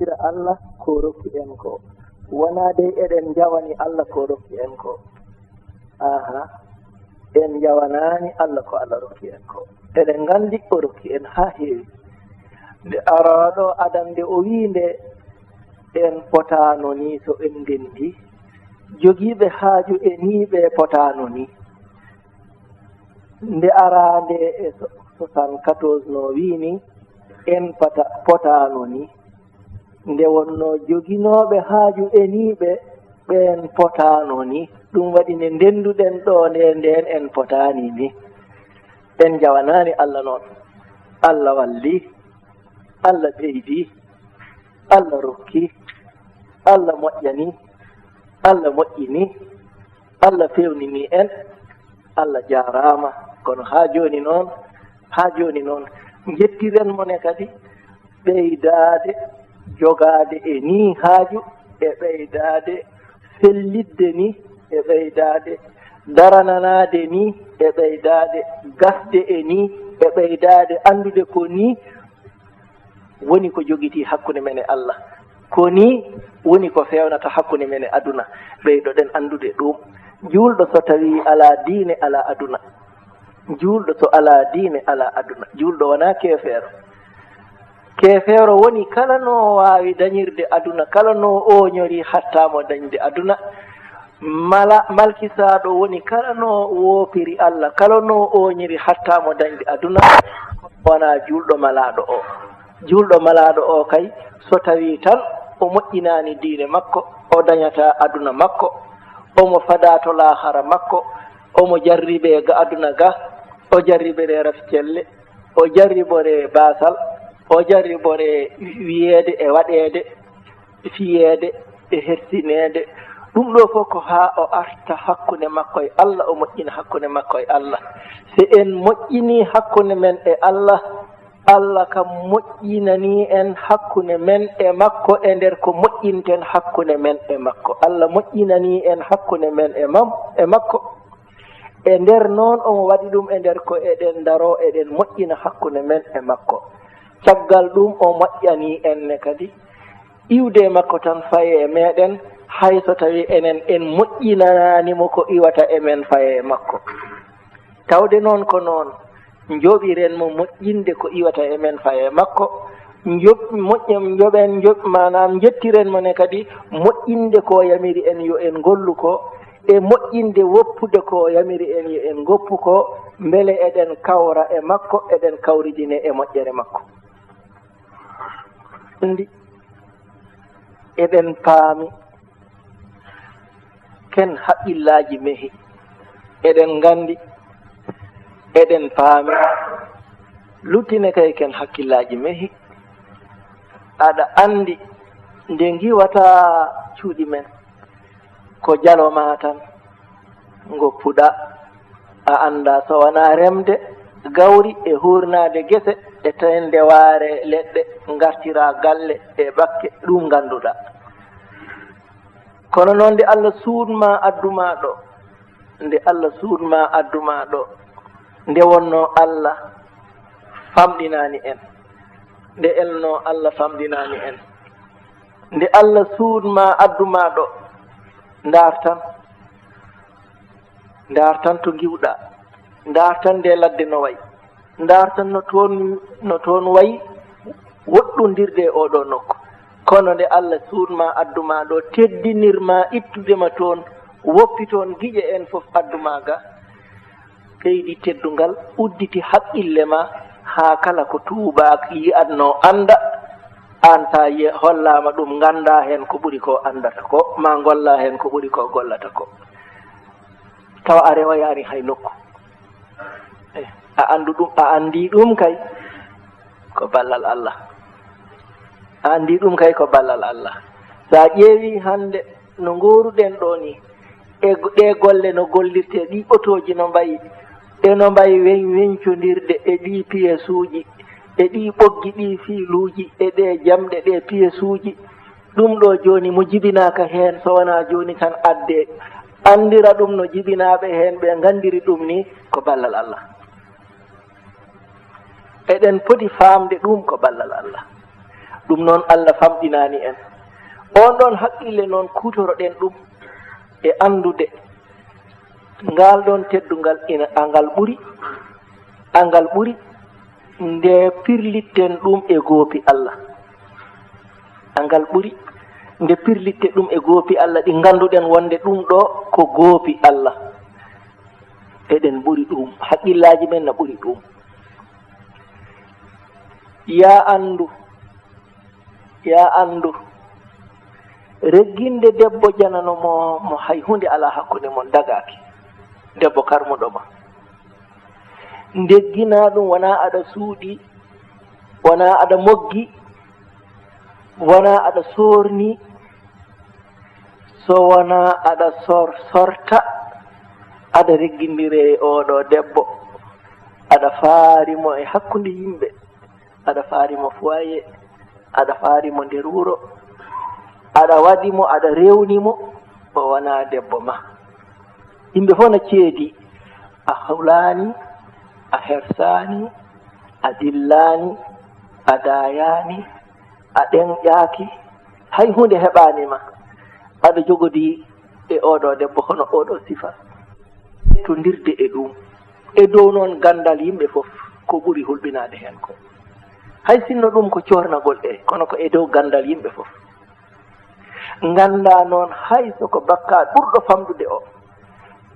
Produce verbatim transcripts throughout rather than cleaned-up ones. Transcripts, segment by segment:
Ira Allah ko rokki en ko. Wonaa dey eɗen njawani Allah ko rokki en ko. Aha, en njawanaani Allah ko Allah rokki en ko. Eɗen nganndi o rokki en haa heewi. Nde araaɗo Adam nde o wii nde en potaano ni so en ndenndi. Jogiiɓe haaju e nii ɓe potaano ni. Nde araande e so-, soixante-quatorze no wii ni en pata-, potaano ni. Nde wonnoo joginooɓe haaju e nii ɓe, ɓeen potaano ni. Ɗum waɗi nde ndennduɗen ɗoo nde ndeen en potaani ni. En njawanaani Allah noon. Allah walli, Allah ɓeydi, Allah rokki, Allah moƴƴani, Allah moƴƴini, Allah feewnini en, Allah jaaraama. Kono haa jooni noon, haa jooni noon, njettiren mo ne kadi ɓeydaade jogaade e nii haaju, e ɓeydaade fellitde ni, e ɓeydaade darananaade ni, e ɓeydaade gasde e ni, e ɓeydaade anndude ko ni woni ko jogitii hakkunde men e Allah. Ko ni woni ko feewnata hakkunde men e aduna. Ɓeydoɗen anndude ɗum. Juulɗo so tawii alaa diine, alaa aduna. Juulɗo so alaa diine, alaa aduna. Juulɗo wonaa keefeero. Keefeero woni kala no waawi dañirde aduna, kala no ooñori hatta mo dañde aduna. Mala, malkisaaɗo woni kala no woopiri Allah, kala no ooñiri hatta mo dañde aduna, wonaa juulɗo malaaɗo o. Juulɗo malaaɗo o kay, so tawii tan o moƴƴinaani diine makko, o dañataa aduna makko, omo fadaa to laahara makko, omo jarribee ga aduna ga, o jarribere rafi celle, o jarriboree baasal, o jarriboree wiyeede e waɗeede, fiyeede e hersineede. Ɗum ɗo fof ko haa o arta hakkunde makko e Allah, o moƴƴina hakkunde makko e Allah. Si en moƴƴinii hakkunde men e Allah, Allah kam moƴƴinanii en hakkunde men e makko e nder ko moƴƴinten hakkunde men e makko. Allah moƴƴinanii en hakkunde men e mam-, e makko. E nder noon, omo waɗi ɗum e nder ko eɗen ndaroo, eɗen moƴƴina hakkunde men e makko. Caggal ɗum, o moƴƴanii en ne kadi iwde e makko tan faye e meɗen, hay so tawii enen en moƴƴinanaani mo ko iwata e men faye e makko. Tawde noon ko noon, njoɓiren mo moƴƴinde ko iwata e men faye e makko. Njoɓ-, moƴƴam, njoɓen, njoɓ-, maanaam, njettiren mo ne kadi moƴƴinde ko yamiri en yo en ngollu ko, e moƴƴinde woppude ko yamiri en yo en ngoppu ko, mbele eɗen kawra e makko, eɗen kawridine e moƴƴere makko. Anndi, eɗen paami, ken haqqillaaji mehi, eɗen nganndi, eɗen paami, luttine kay ken hakkillaaji mehi. Aɗa anndi nde ngiwata cuuɗi men, ko jalo ma tan ngoppuɗa. A annda so wonaa remde gawri e huurnaade gese e teynde waare leɗɗe, ngartira galle e bakke, ɗum ngannduɗa. Kono noon nde Allah suuɗ ma addu ma ɗo, nde Allah suuɗ ma addu ma ɗo, nde wonnoo Allah famɗinaani en, nde elnoo Allah famɗinaani en, nde Allah suuɗ ma addu ma ɗo, ndaar tan, ndaar tan to ngiwɗa, ndaar tan nde ladde no wayi. Ndaar tan no toon, no toon wayi woɗɗondirde e oɗo nokku. Kono nde Allah suuɗ ma addu ma ɗo, teddinir ma ittude ma toon, woppi toon giƴe en fof addu ma ga, ɓeydi teddungal, udditi haqqille ma, haa kala ko tuubaak yi'atnoo annda, aan sa ye-, hollaama ɗum, ngannda heen ko ɓuri ko anndata ko, ma ngolla heen ko ɓuri ko gollata ko. Tawa a rewoyaani hay nokku. Eh, a anndu ɗum, a anndi ɗum kay ko ballal Allah. A anndi ɗum kay ko ballal Allah. So a ƴeewi hannde no ngooruɗen ɗo ni, e go-, ɗe golle no gollirte, ɗi otooji no mbayi, e no mbayi weñ-, weñcondirde e ɗi piyesuuji, e ɗi ɓoggi, ɗi fiiluuji, e ɗe jamɗe, ɗe piyesuuji. Ɗum ɗo jooni mo jibinaaka heen, so wonaa jooni tan adde, anndira ɗum no jibinaaɓe heen ɓe nganndiri ɗum ni ko ballal Allah. Eɗen poti faamde ɗum ko ballal Allah. Ɗum noon, Allah famɗinaani en. Oon ɗoon haqqille noon, kuutoro-ɗen ɗum e anndude ngaal ɗoon teddungal ina, angal ɓuri, angal ɓuri nde pirlitten ɗum e goopi Allah. Angal ɓuri nde pirlitte ɗum e goopi Allah ɗi ngannduɗen wonde ɗum ɗo ko goopi Allah. Eɗen ɓuri ɗum, haqqillaaji men na ɓuri ɗum. Yaa anndu, yaa anndu, regginde debbo janano mo, mo hay huunde alaa hakkunde mon, dagaaki. Debbo karmuɗo ma. Ndegginaa ɗum, wonaa aɗa suuɗi, wonaa aɗa moggi, wonaa aɗa soorni, so wonaa aɗa sor-, sorta, aɗa reggindire e oo ɗoo debbo, aɗa faari mo e hakkunde yimɓe, aɗa faari mo foyer, aɗa faari mo nder wuro, aɗa waɗi mo, aɗa rewni mo, o wonaa debbo ma. Yimɓe fof na ceedi, a hulaani, a hersaani, a dillaani, a daayaani, a ɗeŋƴaaki, hay huunde heɓaani ma. Aɗa jogodii e oo ɗoo debbo hono oo ɗoo sifa. Tondirde e ɗum. E dow noon ganndal yimɓe fof, ko ɓuri hulɓinaade heen ko. Hay sinno ɗum ko coornagol e, kono ko e dow ganndal yimɓe fof. Nganndaa noon hay so ko bakkaat ɓurɗo famɗude o.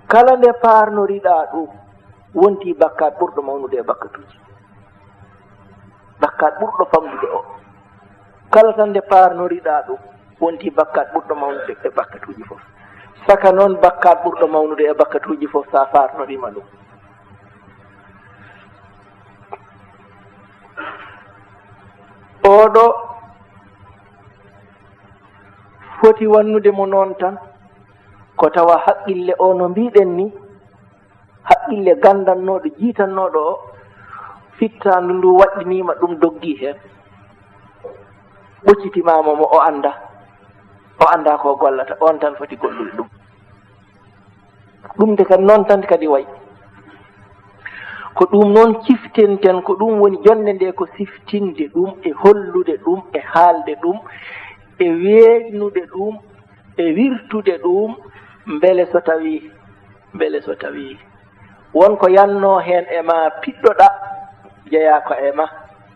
Kala nde paarnoriɗaa ɗum, wonti bakkaat ɓurɗo mawnude e bakkatuuji. Bakkaat ɓurɗo famɗude o. Kala tan nde paarnoriɗaa ɗum, wonti bakkaat ɓurɗo mawnude e bakkatuuji fof. Saka noon, bakkaat ɓurɗo mawnude e bakkatuuji fof, so a faarnoriima ɗum. Oɗo foti wannude mo noon tan, ko tawa haqqille o, no mbiɗen ni, haqqille ganndannooɗo, jiitannooɗo o, fittaandu ndu waɗɗiniima ɗum, doggii heen. Ɓoccitimaama mo, o anndaa. O anndaa ko gollata, oon tan foti gollude ɗum. Ɗum nde kadi noon tan kadi wayi. Ko ɗum noon ciftinten, ko ɗum woni jonnde nde, ko siftinde ɗum e hollude ɗum e haalde ɗum e weeɓnude ɗum e wirtude ɗum, mbele so tawii, mbele so tawii won ko yannoo heen e ma piɗɗoɗaa, jeyaa ko e ma,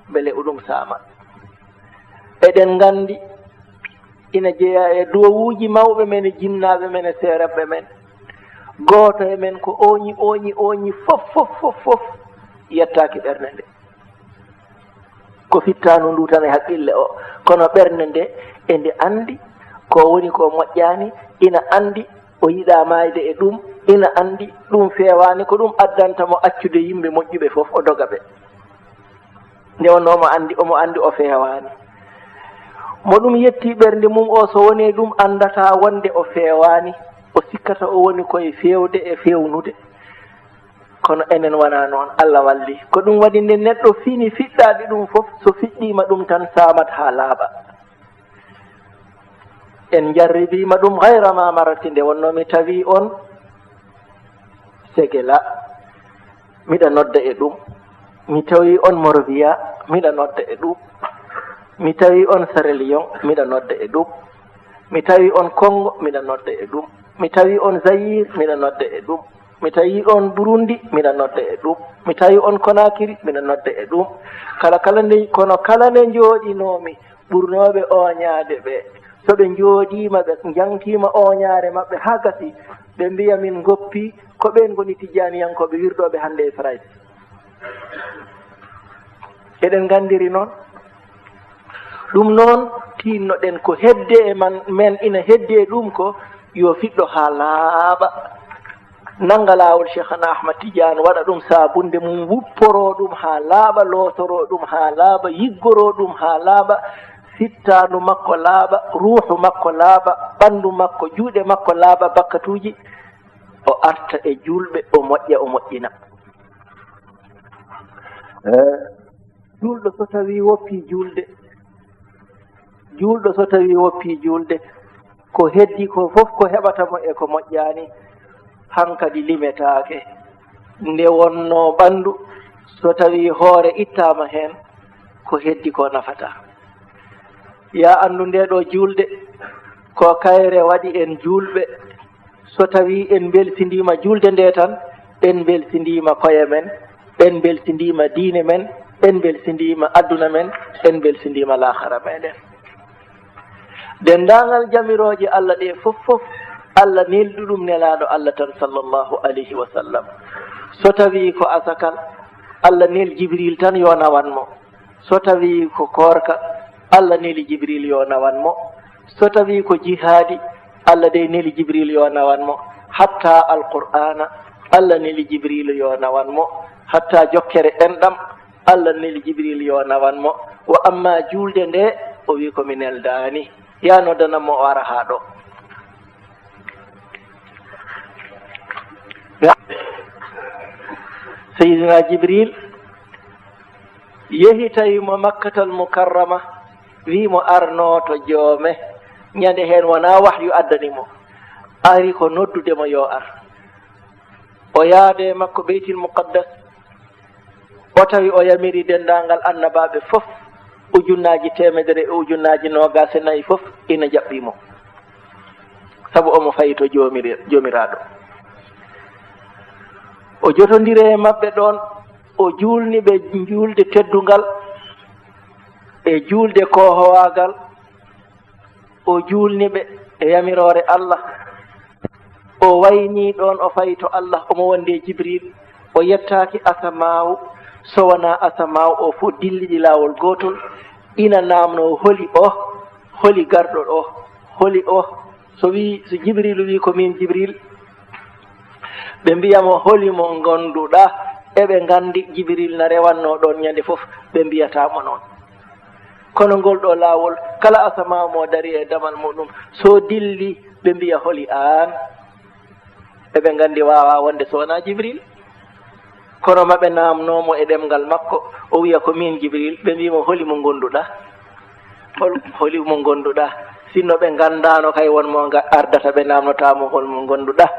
mbele oɗum saama. Eɗen nganndi ina jeyaa e duwawuuji mawɓe men e jinnaaɓe men e seerenɓe men. Gooto e men ko ooñi, ooñi, ooñi, fof, fof, fof, fof yettaaki ɓernde nde. Ko fittaandu ndu tan e haqqille o, kono ɓernde nde, e nde anndi ko woni ko moƴƴaani, ina anndi o yiɗaa maayde e ɗum, ina anndi ɗum feewaani, ko ɗum addanta mo accude yimɓe moƴƴuɓe fof, o doga ɓe. Nde wonnoo omo anndi, omo anndi o feewaani. Mo ɗum yettii ɓernde mum o, so wonii ɗum, anndataa wonde o feewaani, o sikkata o woni koye feewde e feewnude. Kono enen wonaa noon, Allah walli. Ko ɗum waɗi nde neɗɗo fini fiɗɗaade ɗum fof, so fiɗɗiima ɗum tan saamat haa laaɓa. En njarribiima ɗum gayra ma marati, nde wonnoo mi tawi on Segela, miɗa nodda e ɗum. Mi tawi on Monrovia, miɗa nodda e ɗum. Mi tawi on Sierra Leone, miɗa nodda e ɗum. Mi tawi on Congo, miɗa nodda e ɗum. Mi tawi on Zaïre, miɗa nodda e ɗum. Mi tawi on Burundi, miɗa nodda e ɗum. Mi tawi on Conakry, miɗa nodda e ɗum. Kala, kala nde, kono kala nde njooɗinoomi, ɓurnooɓe ooñaade ɓe, so ɓe njooɗiima, ɓe njaŋtiima ooñaare maɓɓe haa gasi, ɓe mbiya min ngoppi, ko ɓeen ngoni tijjaaniyankooɓe wirɗooɓe hannde e Farayse. Eɗen nganndiri noon. Ɗum noon, tiinno-ɗen ko hedde e man, men ina hedde e ɗum ko yo fiɗɗo haa laaɓa. Nannga laawol Cheikhana Ahmad Tidiane, waɗa ɗum saabunde mum, wupporoo ɗum haa laaɓa, lootoroo ɗum haa laaɓa, yiggoroo ɗum haa laaɓa, fittaandu makko laaɓa, ruuhu makko laaɓa, ɓanndu makko, juuɗe makko laaɓa, bakkatuuji, o arta e juulɓe, o moƴƴa, o moƴƴina. Eh, juulɗo so tawii woppii juulde, juulɗo so tawii woppii juulde, ko heddii ko fof ko heɓata mo e ko moƴƴaani, hankadi limetaake. Nde wonnoo ɓanndu, so tawii hoore ittaama heen, ko heddii ko nafataa. Yaa anndu, ndee ɗoo juulde ko kayre waɗi en juulɓe. So tawii en mbelsindiima juulde ndee tan, en mbelsindiima koye men, en mbelsindiima diine men, en mbelsindiima aduna men, en mbelsindiima laahara meɗen. Denndaangal jamirooje Allah ɗee fof, fof, Allah neldi ɗum Nelaaɗo Allah tan, sallallahu alayhi wa sallam. So tawii ko asakal, Allah nel Jibril tan yo nawan mo. So tawii ko koorka, Allah neli Jibril yo nawan mo. So tawii ko jihaadi, Allah dey neli Jibril yo nawan mo. Hatta Alqur'aana, Allah neli Jibril yo nawan mo. Hatta jokkere enɗam, Allah neli Jibril yo nawan mo. Wa amma juulde nde, o wi ko mi neldaani. Yaa noddanan mo, o ara haa ɗo. Seydina Jibril yehi tawi mo Makkatal Mukarrama, wi mo arno to joome. Ñande heen wonaa wahyu addani mo, ari ko noddude mo yo ar. O yaade makko Beytil Muqaddas, o tawi o yamiri denndaangal annabaaɓe fof, ujunnaaji teemedere e ujunnaaji noogaas e nayi fof ina njaɓɓii mo, sabu omo fayi to joomiri-, joomiraaɗo. O jotondiri e maɓɓe ɗoon, o juulni ɓe juulde teddungal e juulde koohowaagal, o juulni ɓe e yamiroore Allah. O waynii ɗoon, o fayi to Allah, omo wondi e Jibril. O yettaaki asamaawu, so wonaa asamaawu o fof dilliɗi laawol gootol, ina naamnoo holi o, holi garɗo ɗo, holi o. So wii, so Jibrilu wii ko miin Jibril, ɓe mbiya mo, holi mo ngonduɗaa? Eɓe nganndi Jibril na rewannoo ɗoon ñande fof, ɓe mbiyataa mo noon. Kono ngol ɗo laawol, kala asamaaw mo dari e damal muɗum, so dilli, ɓe mbiya, holi aan? Eɓe nganndi waawaa wonde so wonaa Jibril. Kono maɓe naamnoo mo e ɗemngal makko, o wiya, ko miin Jibril. Ɓe mbii mo, holi mo ngonduɗaa? Hol, holi mo ngonduɗaa? Sinno ɓe nganndaano kay won mo nga-, ardata, ɓe naamnotaa mo hol mo ngonduɗaa.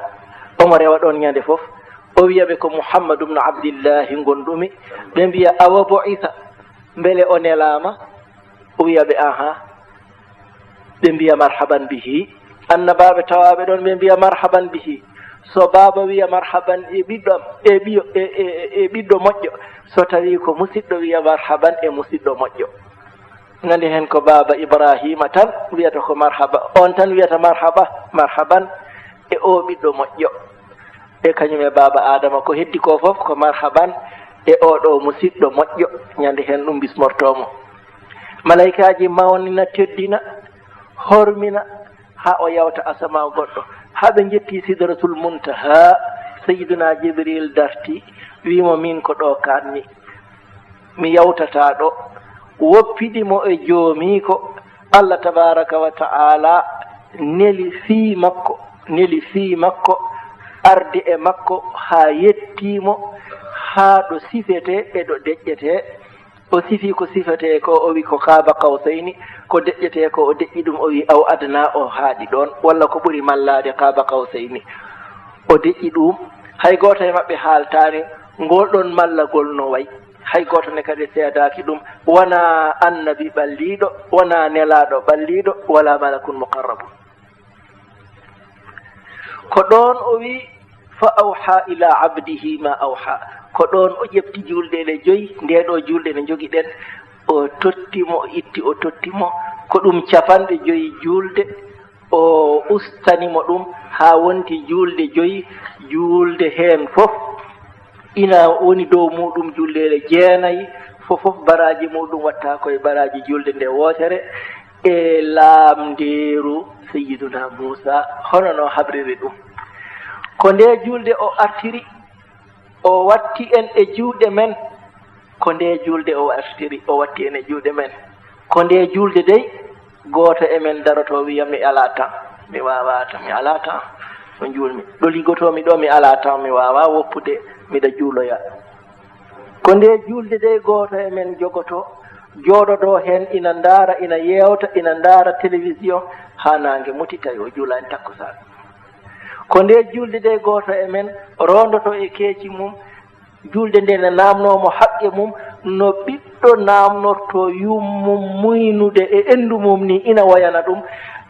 Omo rewa ɗoon ñande fof. O wiya ɓe, ko Muhammadu bnu Abdillahi ngondumi. Ɓe mbiya, awa bu'itha, mbele o nelaama? O wiya ɓe, aha. Ɓe mbiya, marhaban bihi. Annabaaɓe tawaaɓe ɗoon, ɓe mbiya, marhaban bihi. So baaba wiya, marhaban e ɓiɗɗo am, e ɓiyo, e, e, e ɓiɗɗo moƴƴo. So tawii ko musiɗɗo, wiya, marhaban e musiɗɗo moƴƴo. Nganndi heen ko baaba Ibraahiima tan wiyata ko marhaba. Oon tan wiyata marhaba, marhaban e oo ɓiɗɗo moƴƴo. E kañum e baaba Aadama, ko heddi ko fof ko marhaban e oo ɗo musiɗɗo moƴƴo. Ñande heen ɗum bismortoo mo. Malaykaaji mawnina, teddina, hormina, haa o yawta asamaa goɗɗo. Haa ɓe njetti Sidratul Muntaha, Sayyiduna Jibril darti, wii mo, miin ko ɗo kaanmi. Mi yawtataa ɗo. Woppidi mo e joomiiko. Allah tabaaraka wa ta'ala neli fii makko, neli fii makko, ardi e makko haa yettii mo, haa ɗo sifetee e ɗo deƴƴetee. O sifii ko sifetee ko, o wi ko Qaaba Qawsayni, ko deƴƴetee ko, o deƴƴi ɗum, o wi aw adnaa, o haaɗi ɗoon, walla ko ɓuri mallaade Qaaba Qawsayni. O deƴƴi ɗum, hay gooto e maɓɓe haaltaani ngol ɗoon mallagol no wayi. Hay gooto ne kadi seedaaki ɗum, wonaa annabi ɓalliiɗo, wonaa nelaaɗo ɓalliiɗo, wala malakun muqarrabun. Ko ɗoon o wi, fa awha ila abdihi ma awha. Ko ɗoon o ƴefti juulɗe ɗe joyi, nde ɗo juulɗe nde njogiɗen, o totti mo, o itti, o totti mo. Ko ɗum capanɗe joyi juulde, o ustani mo ɗum haa wonti juulde joyi. Juulde heen fof ina woni dow muɗum juulɗe jeenayi, fof fof baraaji muɗum watta ko e baraaji juulde nde wootere, e laamndeeru Sayyiduna Muusa, hono no habriri ɗum. Ko nde juulde o artiri, o watti en e juuɗe men. Ko nde juulde o artiri, o watti en e juuɗe men. Ko nde juulde dey, gooto e men daroto wiya, mi alaa temps, mi waawaa temps, mi alaa temps. No njuulmi, ɗo liggotoomi ɗo, mi alaa temps, mi waawaa woppude, miɗa juuloya. Ko nde juulde dey, gooto e men jogoto, jooɗodo heen, ina ndaara, ina yeewta, ina ndaara télévision haa naange muti, tawi o juulaani takkusaan. Ko nde juulde dey, gooto e men roondoto e keeci mum, juulde nde ne naamnoo mo haqqe mum, No ɓiɗɗo naamnortoo yummum muynude e enndu mum ni, ina woyana ɗum.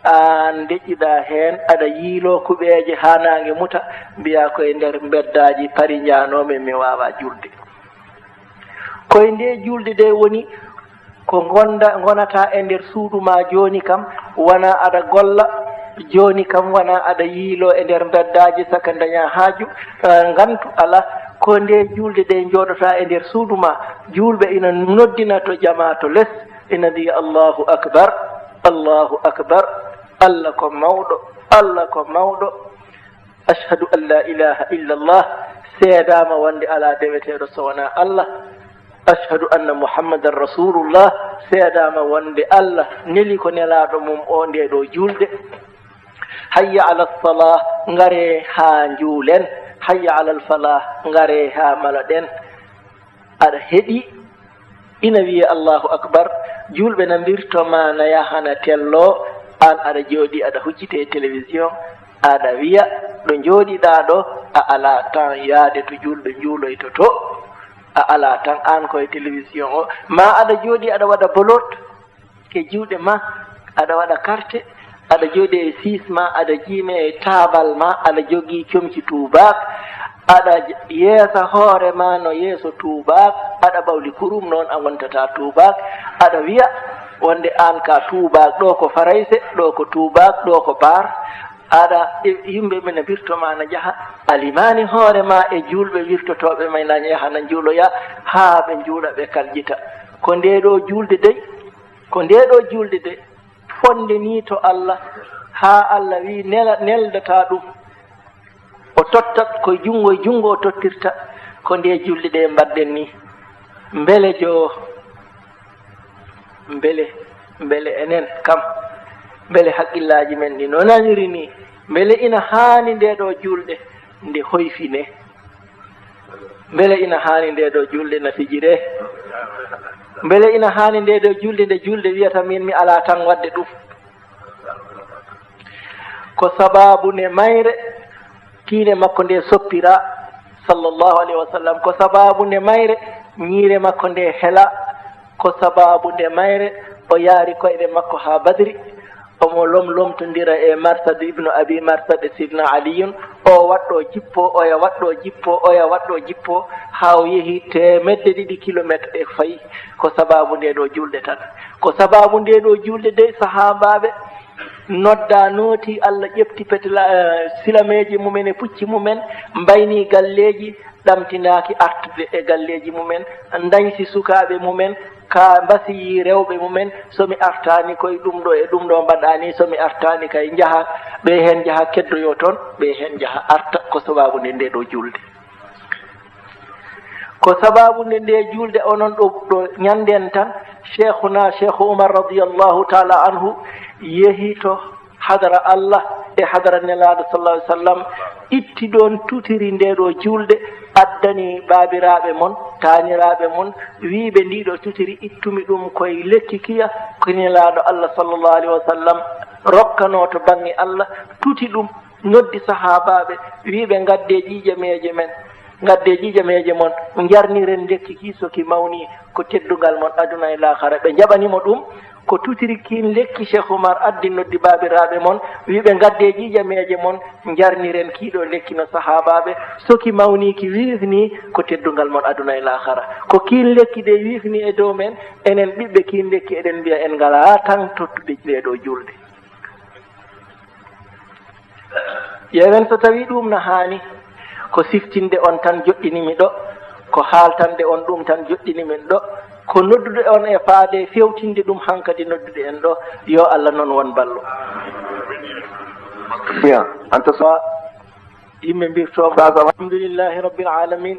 Aan ndeƴƴuɗaa heen, aɗa yiiloo kuɓeeje haa naange muta, mbiyaa ko e nder mbeddaaji Pari njaanoomi, mi waawaa juulde. Ko e ndee juulde de woni ko ngonda, ngonata e nder suudu ma jooni kam, wana aɗa golla, jooni kam wana aɗa yiiloo e nder mbeddaaji saka ndaña haaju, eh, ngantu alaa. Ko ndee juulde de njooɗotaa e nder suudu ma, juulɓe ina noddina to jamaa to les, ina mbiya, "Allahu akbar, Allahu akbar, Allah ko mawɗo, Allah ko mawɗo." Ashhadu an la ilaha illallah, seedaama wonde alaa deweteeɗo so wonaa Allah. Ashhadu anna Muhammadan Rasulullah, seedaama wonde Allah neli ko nelaaɗo mum o ndee ɗoo juulde. Hayya ala salah, ngaree haa njuulen. Hayya ala falah, ngaree haa maloɗen. Aɗa heɗii? Ina wiyee Allahu Akbar, juulɓe na mbirto ma na yahana tello, aan aɗa jooɗii aɗa huccitee e télévision, aɗa wiya ɗo njooɗiɗaa ɗo, a alaa tan yaade to juulɓe njuuloyto to, a alaa tan aan ko e télévision o, ma aɗa jooɗii aɗa waɗa bolot e juuɗe ma, aɗa waɗa karte, aɗa jooɗi e siis ma, aɗa jiime e taabal ma, aɗa jogii comci tuubaak, aɗa j-, yeesa hoore ma no yeeso tuubaak, aɗa ɓawli kurum noon a wontataa tuubaak, aɗa wiya wonde aan ka tuubaak, ɗo ko farayse, ɗo ko tuubaak, ɗo ko baar, aɗa, e, yimɓe ɓe na mbirto ma na njaha, a limaani hoore ma e juulɓe wirtotooɓe ma na njaha na njuuloya, haa ɓe njuula ɓe kaljita. Ko ndee ɗoo juulde dey, ko ndee ɗoo juulde de, fonde ni to Allah, haa Allah wi nela-, neldata ɗum. O tottat ko junngo e junngo o tottirta, ko nde julde ɗe mbaɗɗen ni. Mbele jo, mbele, mbele enen kam, mbele haqqillaaji men ɗi no naniri ni, mbele ina haani nde ɗo julde nde hoyfine? Mbele ina haani nde ɗo julde na fijire? Mbele ina haani nde ɗo julde, nde julde wiyata min mi alaa tan waɗde ɗum? Ko sababu nde mayre kiine makko nde soppira, sallallahu alayhi wa sallam. Ko sababu nde mayre ñiire makko nde hela. Ko sababu nde mayre o yaari koyɗe makko haa Badri. Omo lomlomtondira e Marsad ibnu Abi Marsad e Sidna Aliyun. O waɗɗo jippo, oya waɗɗo jippo, oya waɗɗo jippo, haa o yehi teemedde ɗiɗi kilomeetre e fayi. Ko sababu nde ɗo julde tan. Ko sababu nde ɗo julde de, sahaabaaɓe nodda, nooti, Allah ƴefti petla-, eh, silameeji mumen e pucci mumen, mbayni galleeji, ɗamtinaaki artude e galleeji mumen, ndañsi sukaaɓe mumen, ka mbasiyi rewɓe mumen, so mi artaani koye ɗum ɗo e ɗum ɗo mbaɗaani, so mi artaani kay njaha, ɓe heen njaha keddoyo toon, ɓe heen njaha arta, ko sababu nde nde ɗo julde. Ko sababu nde nde julde onon ɗo, ɗo ñanden tan, Cheikhuna, Cheikhu Umar radiyallahu taala anhu yehi to hadara Allah e hadara Nelaaɗo sallallahu alaihi wasallam, itti ɗoon tutiri nde ɗo julde, addani baabiraaɓe mon, taaniraaɓe mon, wiiɓe ndiɗo tutiri ittumi ɗum koye lekki kiya, ko Nelaaɗo Allah sallallahu alaihi wasallam rokkano to bange Allah, tuti ɗum, noddi sahaabaaɓe, wiiɓe ngadde ƴiiƴameeje men, ngadde ƴiiƴameeje mon, njarniren lekki ki so ki mawni, ko teddungal mon aduna e laakhara. Ɓe njaɓani mo ɗum, ko tutiri kiin lekki Cheikh Oumar addi noddi baabiraaɓe mon, wiiɓe ngadde ƴiiƴameeje mon, njarniren kii ɗo lekki no sahaabaaɓe, so ki mawni ki wiifni, ko teddungal mon aduna e laakhara. Ko kiin lekki de wiifni e dow men, enen ɓiɓɓe kiin lekki eɗen mbiya en ngalaa tan tottude ɗee ɗo julde. Ƴeewen so tawii ɗuum na haani, ko siftinde on tan joɗɗini mi ɗo, ko haaltande on ɗum tan joɗɗini min ɗo, ko noddude on e faade fewtinde ɗum hankadi noddude en ɗo, yo Allah noon won ballo. Bien, Anta Sow. Yimɓe mbirtoo ko Sasa. Alhamdulillahi Rabbil Alamin.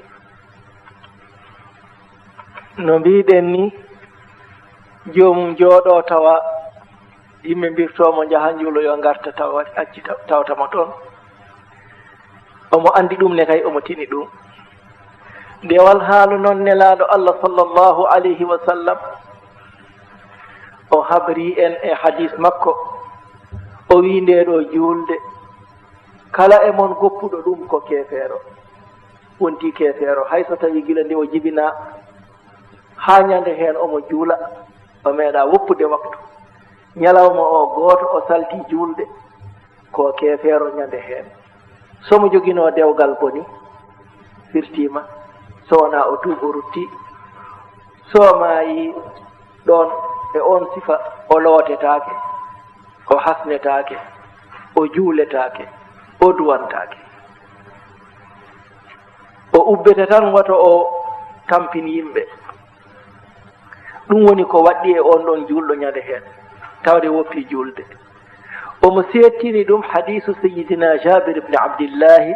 No mbiɗen ni, joomum jooɗo tawa yimɓe mbirtoo mo njaha njuulo yo ngarta tawa acci taw-, tawta mo toon. Omo anndi ɗum ne kay, omo tini ɗum. Nde wal haalu noon Nelaaɗo Allah sallallahu alayhi wa sallam, o habri en e hadis makko, o wii nde ɗo juulde, kala e mon goppuɗo ɗum ko keefeero. Wonti keefeero, hay so tawi gila nde o jibinaa, Haa ñande heen omo juula, o meeɗaa woppude waktu. Ñalawma o gooto o saltii juulde, ko keefeero ñande heen. So mo joginoo dewgal boni, firtiima, so wonaa o tuubo rutti, so maayi ɗoon e oon sifa, o lootetaake, o hasnetaake, o juuletaake, o duwantaake. O ubbete tan wata o tampin yimɓe. Ɗum woni ko waɗɗi e oon ɗoon juulɗo ñande heen, tawde woppi juulde. Omo seettini ɗum hadiisu Sayyidina Jaabir ibn Abdillahi,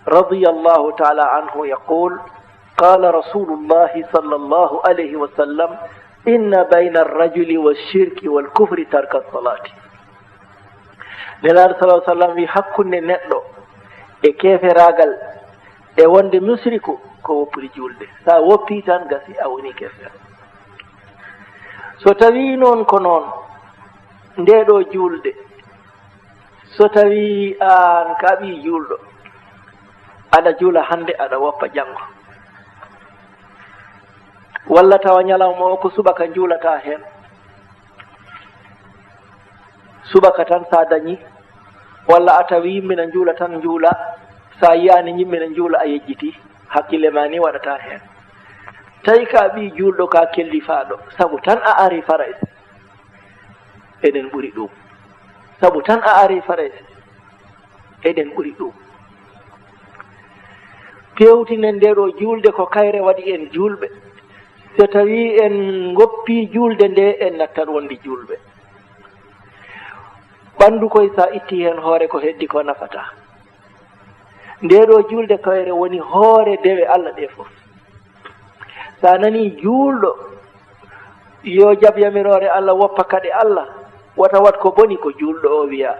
radiyallahu taala anhu, yaqul, qala rasulullahi sallallahu alayhi wa sallam, inna bayna arrajuli walshirki walkufri tarka salati. Nelaaɗo sallallahu alayhi wa sallam wi, hakkunde neɗɗo e keeferaagal e wonde musriku ko woppude juulde. So a woppii tan, gasi, a woni keefeero. So tawii noon ko noon, ndee ɗoo juulde, so tawii aan ko a ɓii juulɗo, aɗa juula hannde, aɗa woppa janngo, walla tawa ñalawma o ko subaka njuulataa heen, subaka tan so a dañii, walla a tawi yimɓe na njuula tan njuula, so a yiyaani yimɓe na njuula a yejjitii, hakkille ma ni waɗataa heen. Tawi ko a ɓii juulɗo, ko a kellifaaɗo, sabu tan a arii Farayse, eɗen ɓuri ɗum. Sabu tan a arii Farayse, eɗen ɓuri ɗum. Peewtinen ndee ɗoo juulde, ko kayre waɗi en juulɓe. So tawii en ngoppii juulde nde, en nattat wonde juulɓe. Ɓanndu koy, so a ittii heen hoore, ko heddi ko nafataa. Ndee ɗoo juulde kayre woni hoore dewe Alla ɗe fof. So a nanii juulɗo, yo jaɓ yamiroore Alla, woppa kaɗe Alla, wota waɗ ko boni, ko juulɗo o wiya.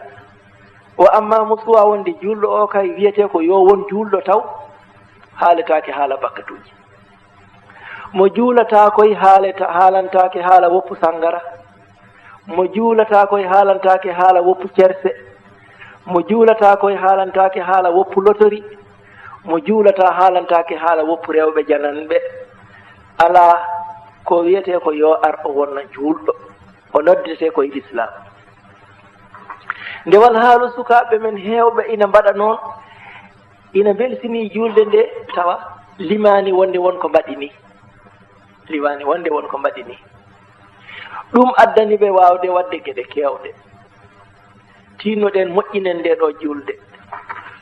Wa amma musuwa wonde juulɗo o kay wiyetee ko yo won juulɗo taw, haaletaake haala bakkatuuji. Mo juulataa koy haaleta-, haalantaake haala woppu sanngara. Mo juulataa koy haalantaake haala woppu cerse. Mo juulataa koy haalantaake haala woppu lotori. Mo juulataa haalantaake haala woppu rewɓe jananɓe. Alaa, ko wiyetee ko yo ar o wonna juulɗo. O noddetee koye Lislaam. Nde wal haalu sukaaɓe men heewɓe ina mbaɗa noon, ina mbelsinii juulde nde, tawa limaani wonde won ko mbaɗi ni. Limaani wonde won ko mbaɗi ni. Ɗum addani ɓe waawde waɗde geɗe keewɗe. Tinnoɗen moƴƴinen nde ɗo juulde.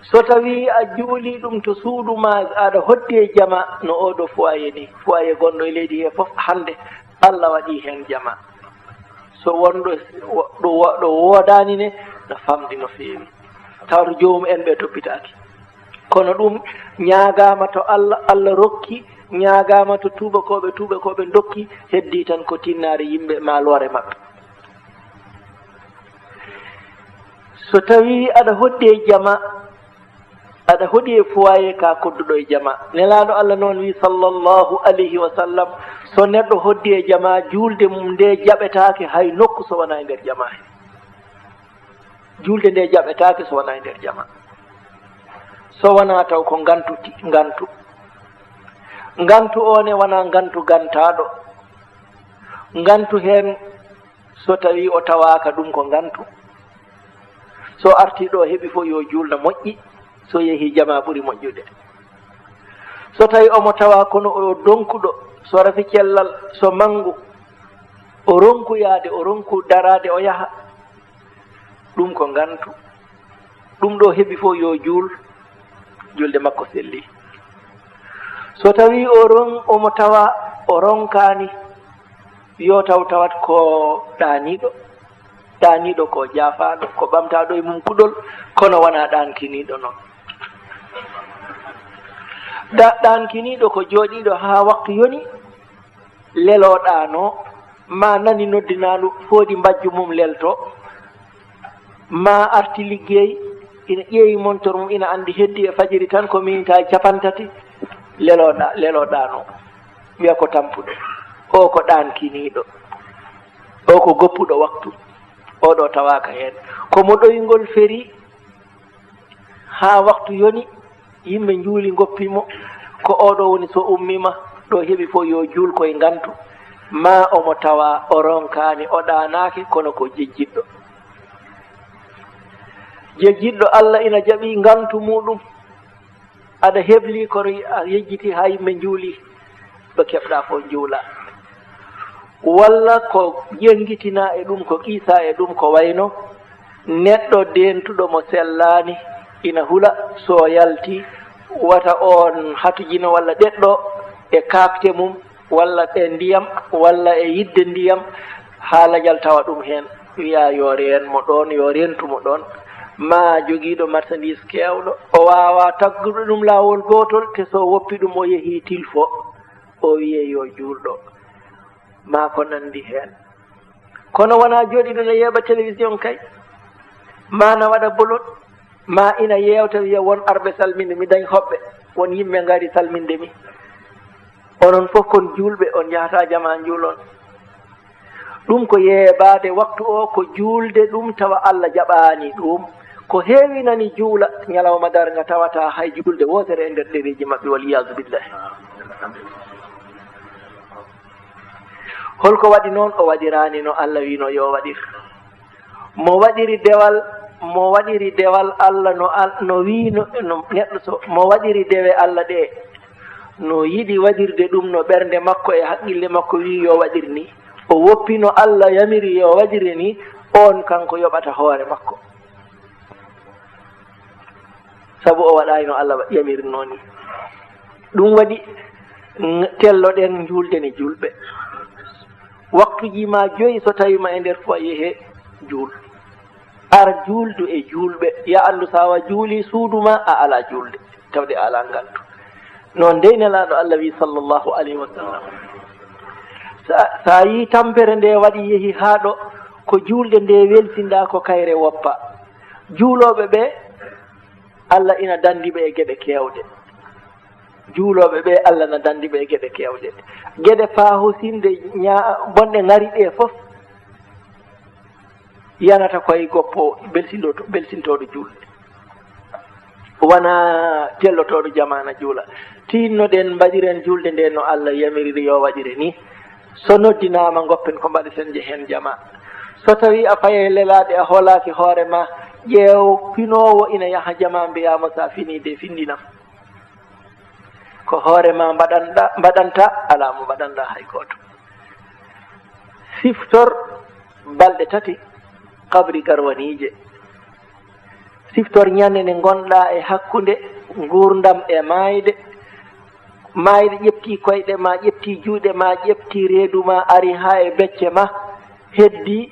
So tawii a juulii ɗum to suudu ma, aɗa hoddi e jama no oo ɗo foyer ni, foyer gonɗo e leydi he fof hannde, Alla waɗii heen jama. So wonɗo, ɗo, ɗo woodaani ne, no famɗi no feewi. Tawata joomum en ɓe toppitaaki. Kono ɗum ñaagaama to Alla, Alla rokki, ñaagaama to tuubakooɓe, tuubakooɓe ndokki, heddii tan ko tinnaare yimɓe maa loore maɓɓe. So tawii aɗa hoddi e jama, aɗa hoɗi e foyer ka kodduɗo e jama. Nelaaɗo Alla noon wi, sallallahu alayhi wa sallam, so neɗɗo hoddi e jama, juulde mum nde jaɓetaake hay nokku so wonaa e nder jama he. Juulde nde jaɓetaake so wonaa e nder jama. So wonaa taw ko ngantu ti-, ngantu. Ngantu o ne wonaa ngantu gantaaɗo. Ngantu heen, so tawii o tawaaka, ɗum ko ngantu. So artii ɗo heɓi fof yo juul no moƴƴi, so yehii jama ɓuri moƴƴude. So tawii omo tawa kono o donkuɗo, so rafi cellal, so manngu, o ronku yahde, o ronku daraade, o yaha, ɗum ko ngantu. Ɗum ɗo heɓi fof yo juul, juulde makko selli. So tawii o ron-, omo tawa o ronkaani, yo taw tawat ko ɗaaniiɗo. Ɗaaniiɗo ko jaafaaɗo, ko ɓamtaaɗo e mum kuɗol, kono wonaa ɗaankiniiɗo noon. Ɗa-, ɗaankiniiɗo ko jooɗiiɗo haa waktu yoni, leloo ɗaanoo, ma nani noddinaandu, foodi mbajju mum lelto, ma arti liggey, ina ƴeewi montor mum, ina anndi heddi e fajiri tan ko minitaaji capantati, leloo ɗa-, leloo ɗaanoo, wiya ko tampuɗo. O ko ɗaankiniiɗo, o ko goppuɗo waktu, o ɗo tawaaka heen. Ko mo ɗoyngol feri, haa waktu yoni, yimɓe njuuli ngoppi mo, ko oo ɗo woni so ummiima, ɗo heɓi fof yo juul koye ngantu, ma omo tawa o ronkaani, o ɗaanaaki, kono ko jejjitɗo. Jejjitɗo Allah ina jaɓi ngantu muɗum. Aɗa hebli kono a yejjiti haa yimɓe njuuli, ɗo keɓɗa fof njuula. Walla ko ƴengitina e ɗum, ko qiisa e ɗum, ko wayno neɗɗo dentuɗo mo sellaani, ina hula, so yalti, wata oon hatujino walla ɗeɗɗo e kaakte mum, walla e ndiyam, walla e yiɗde ndiyam, haa lajal tawa ɗum heen, wiya yo reen mo ɗoon, yo reentu mo ɗoon. Ma jogiiɗo marchandise keewɗo, o waawaa taggude ɗum laawol gootol, te so woppi ɗum o yehii tilfo, o wiyee yo juulɗo, ma ko nanndi heen. Kono wonaa jooɗiiɗo ne yeeɓa télévision kay, ma na waɗa bolot, ma ina yeewta, wiya won arɓe salminde mi, dañ hoɓɓe, won yimɓe ngari salminde mi. Onon fof kon juulɓe, on njahata jama njuulon. Ɗum ko yeebaade waktu o, ko juulde ɗum tawa Allah jaɓaani ɗum. Ko heewinani juula ñalawma darnga tawata hay juulde wootere e nder ɗereeji maɓɓe, wal iyaazu billahi. Holko waɗi noon? O waɗiraani no Allah wiino yo waɗir. Mo waɗiri dewal, mo waɗiri dewal Allah no al-, no wiino, no neɗɗo so, mo waɗiri dewe Allah ɗe, no yiɗi waɗirde ɗum no ɓernde makko e haqqille makko wii yo waɗir ni. O woppi no Allah yamiri yo waɗire ni, oon kanko yoɓata hoore makko. Sabu o waɗaay no Allah wa-, yamirinoo ni. Ɗum waɗi, n-, telloɗen njuulde ne juulɓe. Waktuuji ma joyi so tawi ma e nder foyer he, juul. Ar juuldu e juulɓe. Ya anndu so a juuli suudu ma, a alaa juulde. Tawde a alaa ngantu. Noon dey Nelaaɗo Allah wi sallallahu alayhi wa sallam. Sa, sa yii tampere nde waɗi yehi haa ɗo, ko juulde nde welsinda ko kayre woppa. Juulooɓe ɓe, Allah ina danndi ɓe e geɗe keewɗe. Juulooɓe ɓe, Allah na danndi ɓe e geɗe keewɗe. Geɗe fahosinde ña-, bonɗe ngari ɗe fof, yanata koye goppo belsindoto-, belsintooɗo juulde. Wona tellotooɗo jamaana juula. Tinnoɗen, mbaɗiren juulde nde no Allah yamiriri yo waɗire ni. So noddinaama, ngoppen ko mbaɗeten, njehen jama. So tawii a fayi e lelaaɗe, a hoolaaki hoore ma, ƴeew pinoowo ina yaha jama, mbiyaa mo, so a finii de, finndinam. Ko hoore ma mbaɗanɗa, mbaɗanta, alaa mo mbaɗanɗa hay gooto. Siftor balɗe tati, qabri garwaniije. Siftor ñande nde ngonɗa e hakkunde nguurndam e maayde. Maayde ƴefti koyɗe ma, ƴefti juuɗe ma, ƴefti reedu ma, ari haa e becce ma, heddi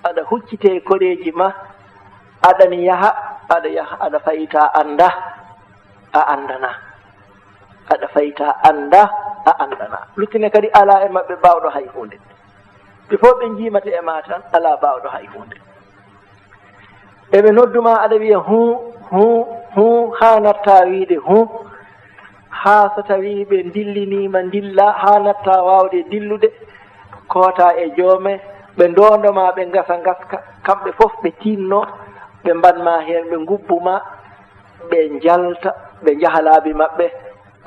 aɗa huccite e koreeji ma, aɗani yaha, aɗa yaha, aɗa fayita annda, a anndana. Aɗa fayita annda, a anndana. Luttine kadi alaa e maɓɓe baawɗo hay huunde. Ɓe fof ɓe njiimata e ma tan, alaa baawɗo hay huunde. Eɓe noddu ma, aɗa wiya huu, huu, huu, haa natta wiide huu. Haa so tawii ɓe ndilliniima, ndilla, haa natta waawde dillude, koota e joome, ɓe ndoondo ma, ɓe ngasa ngaska, kamɓe fof ɓe tiinno, ɓe mban ma heen, ɓe ngubbu ma, ɓe njalta, ɓe njaha laabi maɓɓe.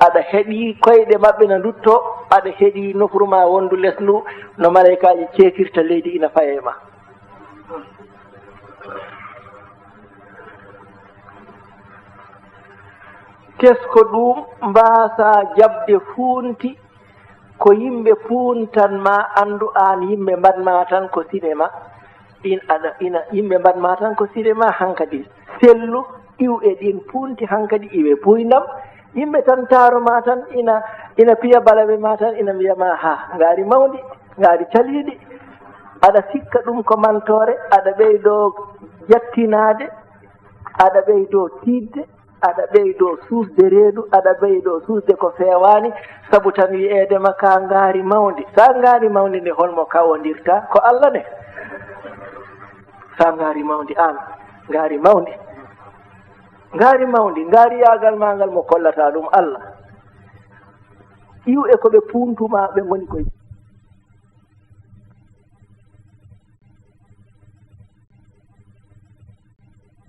Aɗa heɗi koyɗe maɓɓe na ndutto, aɗa heɗi nofru ma wondu les ndu, no malaykaaji ceekirta leydi ina faye ma. Tesko ɗum mbaasa jaɓde fuunti ko yimɓe puuntan ma, anndu aan yimɓe mbaɗ ma tan ko cinéma. In aɗa, ina, yimɓe mbaɗ ma tan ko cinéma hankadi. Sellu, iw e ɗin puunti hankadi, iwe puynam. Yimɓe tan taaro ma tan, ina, ina piya balaɓe ma tan, ina mbiya ma, "Ha, ngaari mawndi, ngaari caliiɗi." Aɗa sikka ɗum ko mantoore, aɗa ɓeydoo jattinaade, aɗa ɓeydoo tiiɗde, aɗa ɓeydoo suusde reedu, aɗa ɓeydoo suusde ko feewaani, sabu tan wiyeede ma ka ngaari mawndi. Sa ngaari mawndi ndi, holmo kawondirta? Ko Allah ne. Sa ngaari mawndi aan, ngaari mawndi. Ngaari mawndi, ngaari yaagal ma ngal mo kollata ɗum Allah. Iw e ko ɓe puuntuma, ɓe ngoni koye.